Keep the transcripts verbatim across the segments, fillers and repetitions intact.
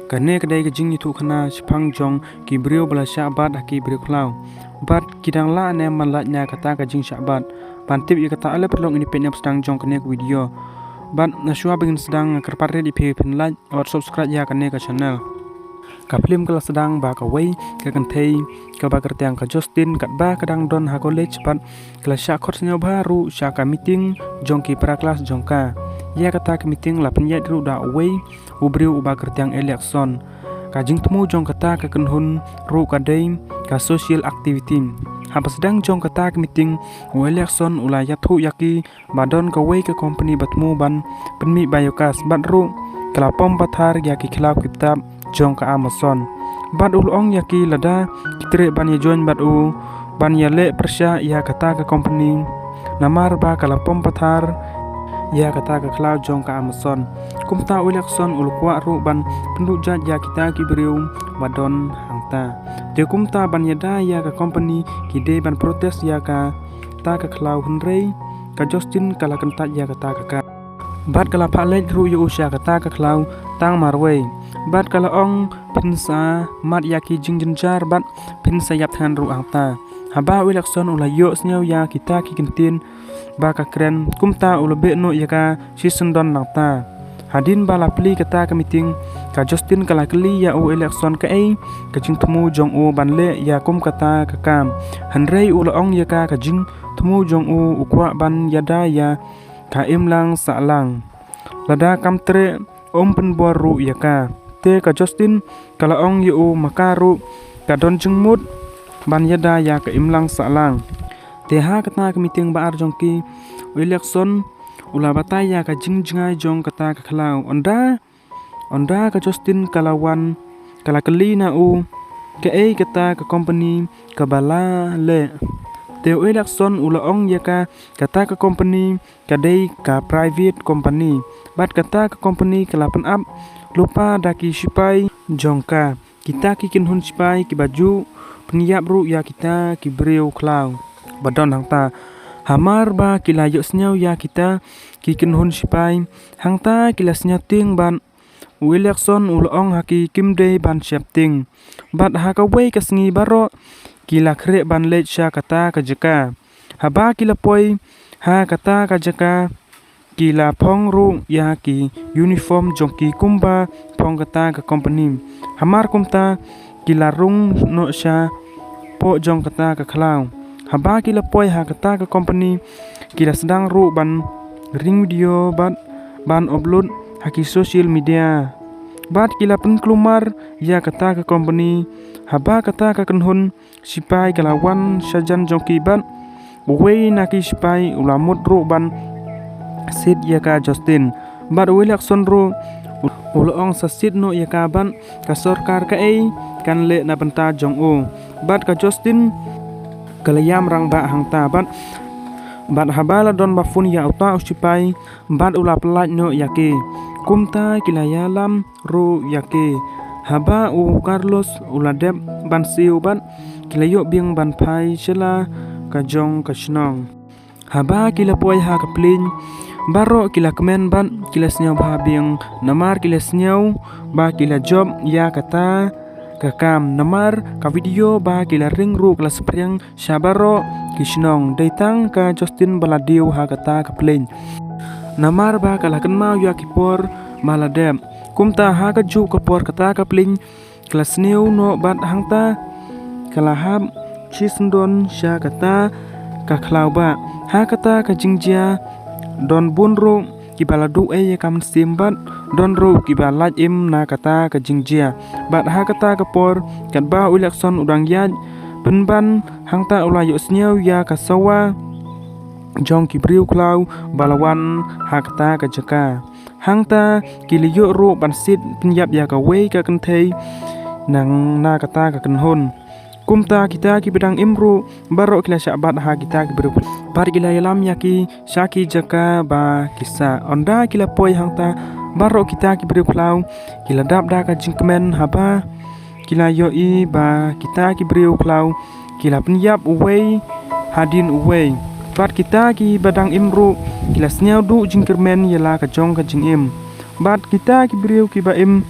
Kane ka dei ka jingïathuhkhana shaphang jong ki briew ba la shah bat ha ki briew khlaw. Bad ki dang lah ne em ban lait na kata ka jingshah bat? Ban tip ïa kata, ale paralok, ngin ïa peit na ba sdang jong kane ka video. Bad na shuwa ba ngin sdang, nga kyrpad rit ïa phi phin like bad subscribe ïa kane ka channel. Ka phlim ka la sdang ba kawei ka kynthei kaba kyrteng ka Justin, katba ka dang don ha college bad ka la shah khot sngewbha ruh sha ka meeting jong ki para klas jong ka. Ïa kata ka meeting la pynïaid ruh da uwei u briew uba kyrteng Alexon. Ka jingthmu jong kata ka kynhun ruh ka dei ka social activity. Ha ba sdang jong kata ka meeting, u Alexon u la ïathuh ïa ki ba don kawei ka company ba thmu ban pynmih biogas, bad ruh ka la pom pathar ïa ki khlaw ki btap jong ka Amazon. Bad u la ong ïa ki lada ki treh ban ïa join bad u, ban ïaleh pyrshah ïa kata ka company, namar ba ka la pom pathar ïa kata ka khlaw jong ka Amazon. Kumta u Alexon u la kwah ruh ban pynduh jait ïa kita ki briew ba don hangta. Te kumta ban ïada ïa ka company, ki dei ban protest ïa kata ka khlaw, hynrei ka Justin ka la kyntait ïa kata ka kam. Bad ka la phah leit ruh ïa u sha kata ka khlaw tang marwei. Bad ka la ong, phin sa mad ïa ki jingjynjar bad phin sa ïap thngan ruh hangta. Haba u Alexon u la ïohsngew ïa kita ki ktien ba ka kren, kumta u la beh noh ïa ka shisyndon nangta. Hadien ba la plie kata ka meeting, ka Justin ka la kylli ïa u Alexon kaei ka jingthmu jong u ban leh ïa kum kata ka kam. Hynrei u la ong ïa ka, ka jingthmu jong u, u kwah ban ïada ïa ka imlang sahlang. Lada kam treh, um pynbor ruh ïa ka. Te ka Justin ka la ong ïa u, ma ka ruh ka don jingmut ban ïada ïa ka imlang sahlang. Te ha kata ka meeting ba ar jong ki, u Alexon u la batai ïa ka jingjngai jong kata ka khlaw. Ynda, ynda ka Justin ka la wan, ka la kylli na u kaei kata ka company kaba la leh. Te u Alexon u la ong ïa ka, kata ka company ka dei ka private company. Bad kata ka company ka la pynap lypa da ki shipai jong ka. Kita ki kynhun shipai kiba ju pynïap ruh ïa kita ki briew khlaw ba don hangta. Hamar ba ki la ïohsngew ïa kita ki kynhun shipai hangta, ki la sngewtieng bad u Alexon u la ong ha ki, kim dei ban sheptieng. Bad ha kawei ka sngi baroh ki la khreh ban leit sha kata ka jaka. Haba ki la poi ha kata ka jaka, ki la phong ruh ïa ki uniform jong ki kumba phong kata ka company. Hamar kumta ki la rung noh sha poh jong kata ka khlaw. Haba ki la poi ha kata ka company, ki la sdang ruh ban ring video bad ban upload ha ki social media. Bad ki la pynkulmar ïa kata ka company. Haba kata ka kynhun shipai ka la wan shajan jong ki bad uwei na ki shipai u la mut ruh ban siet ïa ka Justin. Bad u Alexon ruh u la ong sa siet noh ïa ka bad ka sorkar kaei kan leh na bynta jong u. Bad ka Justin ka la ïam rangbah hangta bad, bad haba la don ba phone ïa uta u shipai bad u la pyllait noh ïa ki. Kumta ki la ïalam ruh ïa ki. Haba u Carlos u la dep ban siew bad ki la ïoh biang ban phai sha la ka jong ka shnong. Haba ki la poi ha ka plane, baroh ki la kmen bad ki la sngewbha biang namar ki la sngew ba ki la jop ïa kata ka kam, namar ka video ba ki la ring ruh ka la spriang sha baroh ki shnong. Dei tang ka Justin ba la diew ha kata ka plane namar ba ka la kynmaw ïa ki por ba la dep. Kumta ha ka juh ka por kata ka plane ka la sniew noh bad hangta ka la hap shisyndon sha kata ka khlaw. Bad ha kata ka jingjia don bun ruh kiba la duh ei ïa ka mynsiem bad don ruh kiba lait im na kata ka jingjia. Bad ha kata ka por katba u Alexon u dang ïaid pynban hangta u la ïohsngew ïa ka sawa jong ki briew khlaw ba la wan ha kata ka jaka. Hangta ki la ïoh ruh ban siet pynïap ïa kawei ka kynthei na, na kata ka kynhun. Kumta kita kiba dang im ruh baroh ki la shah bat ha kita ki briew bad ki la ïalam ïa ki sha ki jaka ba ki sah. Ynda ki la poi hangta, baroh kita ki briew khlaw ki la dap da ka jingkmen haba ki la ïohi ba kita ki briew khlaw ki la pynïap uwei hadien uwei. Bad kita kiba dang im ruh ki la sngewduh jingkyrmen ïa la ka jong ka jingim. Bad kita ki briew kiba im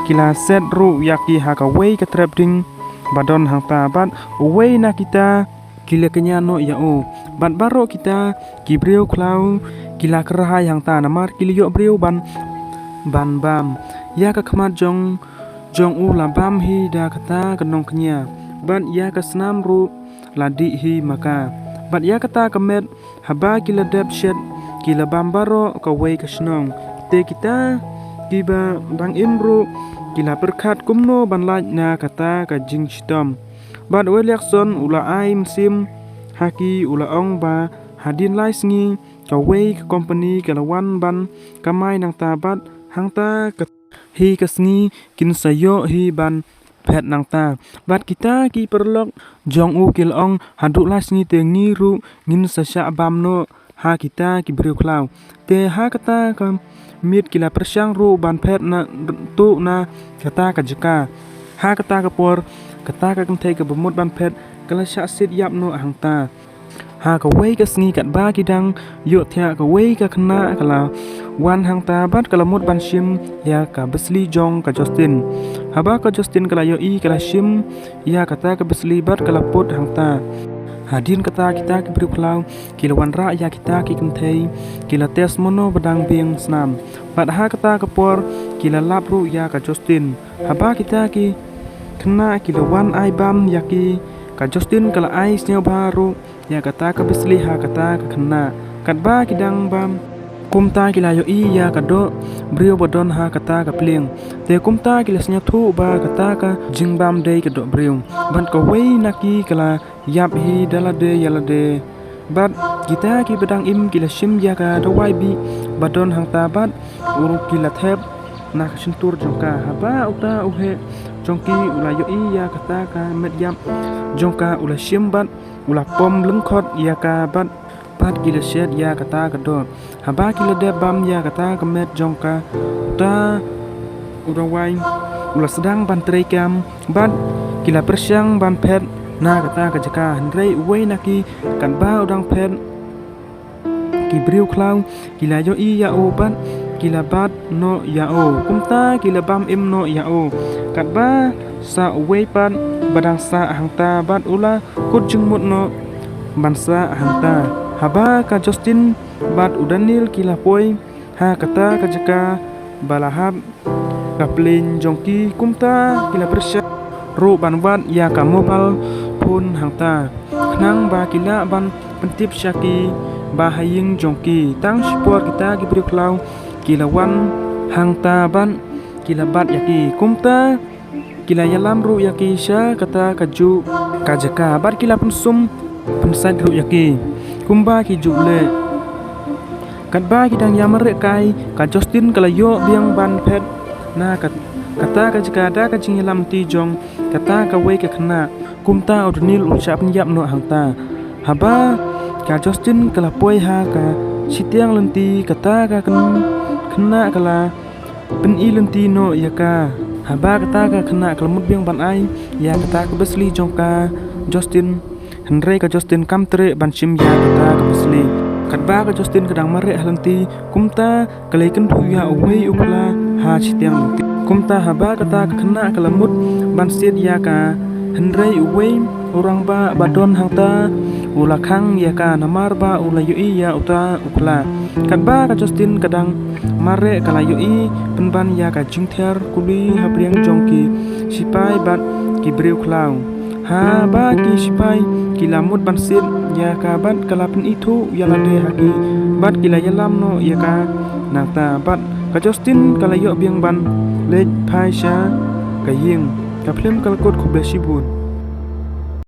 ki la set ruh ïa ki ha kawei ka trep ding ba don hangta, bad uwei na kita ki la kñia noh ïa u. Bad baroh kita ki briew khlaw ki la kyrhai hangta, namar ki la ïoh briew ban, ban bam. Ïa ka khmat jong, jong u la bam hi da kata ka nongkñia, bad ïa ka snam ruh la dih hi ma ka. Bad ïa kata ka met, haba ki la dep shet, ki la bam baroh kawei ka shnong. Te kita kiba dang im ruh ki la pyrkhat kumno ban lait na kata ka jingshitom. Bad u Eliakson u la ai mynsiem ha ki, u la ong ba hadien lai sngi kawei ka kompani ka la wan ban kamai nangta, bad hangta ka hi ka sngi kin sa ïoh hi ban phet nangta. Bad kita ki paralok jong u ki la ong, haduh lai sngi te ngi ruh ngin sa shah bam noh ha kita ki briew khlaw. Te ha kata ka miet ki la pyrshang ruh ban phet na, tuh na kata ka jaka. Ha kata ka por, kata ka kynthei kaba mut ban phet ka la shah sit ïap noh hangta. Ha kawei ka sngi katba ki dang ïohthiah, kawei ka khynnah ka la wan hangta bad ka la mut ban shim ïa ka besli jong ka Justin. Haba ka Justin ka la ïohi, ka la shim ïa kata ka besli bad ka la put hangta. Hadien kata kita ki briew khlaw ki la wanrah ïa kita ki kynthei, ki la test mano ba dang biang snam. Bad ha kata ka por ki la lap ruh ïa ka Justin. Haba kita ki khynnah ki la wan ai bam ïa ki, ka Justin ka la ai sngewbha ruh ïa kata ka besli ha kata ka khynnah. Katba ki dang bam, kumta ki la ïohi ïa ka doh briew ba don ha kata ka pliang. Te kumta ki la sngewthuh ba kata ka jingbam dei ka doh briew. Bad kawei na ki ka la ïap hi da lade ïa lade. Bad kita kiba dang im ki la shim ïa ka dawai bih ba don hangta bad u ruh ki la thep na ka shyntur jong ka. Haba uta u heh jong ki u la ïohi ïa kata ka met ïap jong ka, u la shim bad u la pom lyngkhot ïa ka bad, bad ki la shet ïa kata ka doh. Haba ki la dep bam ïa kata ka met jong ka, uta u dawai u la sdang ban trei kam bad ki la pyrshang ban phet na kata ka jaka. Hynrei uwei na ki, katba u dang phet, ki briew khlaw ki la ïohi ïa u bad ki la bat noh ïa u. Kumta ki la bam im noh ïa u. Katba sah uwei pat ba dang sah hangta bad u la kut jingmut noh ban sah hangta. Haba ka Justin bad u Daniel ki la poi ha kata ka jaka ba la hap ka plane jong ki, kumta ki la pyrshang ruh ban wad ïa ka mobile phone hangta, khnang ba ki lah ban pyntip sha ki ba ha ïing jong ki. Tang shipor kita ki briew khlaw ki la wan hangta bad ki la bat ïa ki. Kumta ki la ïalam ruh ïa ki sha kata kajuh ka jaka bad ki la pynsum pynsait ruh ïa ki kumba ki ju leh. Katba ki dang ïamareh kai, ka Justin ka la ïoh biang ban phet na kat-, kata ka jaka da ka jingïalam lynti jong kata kawei ka khynnah. Kumta u Daniel u shah pynïap noh hangta. Haba ka Justin ka la poi ha ka shiteng lynti, kata ka khyn-, khynnah ka la pyni lynti noh ïa ka. Haba kata ka khynnah ka la mut biang ban ai ïa kata ka besli jong ka Justin, hynrei ka Justin kam treh ban shim ïa kata ka besli. Katba ka Justin ka dang mareh ha lynti, kumta ka la ïakynduh ïa uwei u khla ha shiteng lynti. Kumta haba kata ka khynnah ka la mut ban siat ïa ka, hynrei uwei u rangbah ba don hangta u la khang ïa ka namar ba u la ïohi ïa uta u khla. Katba ka Justin ka dang mareh ka la ïohi pynban ïa ka jingthiar kuli hapdeng jong ki shipai bad ki briew khlaw. Haba ki shipai ki la mut ban siat ïa ka bad ka la pynithuh ïa lade ha ki bad ki la ïalam noh ïa ka nangta bad ka Justin ka la ïoh biang ban leit phai sha ka ïing. Ka phlim ka la kut, khublei shibun.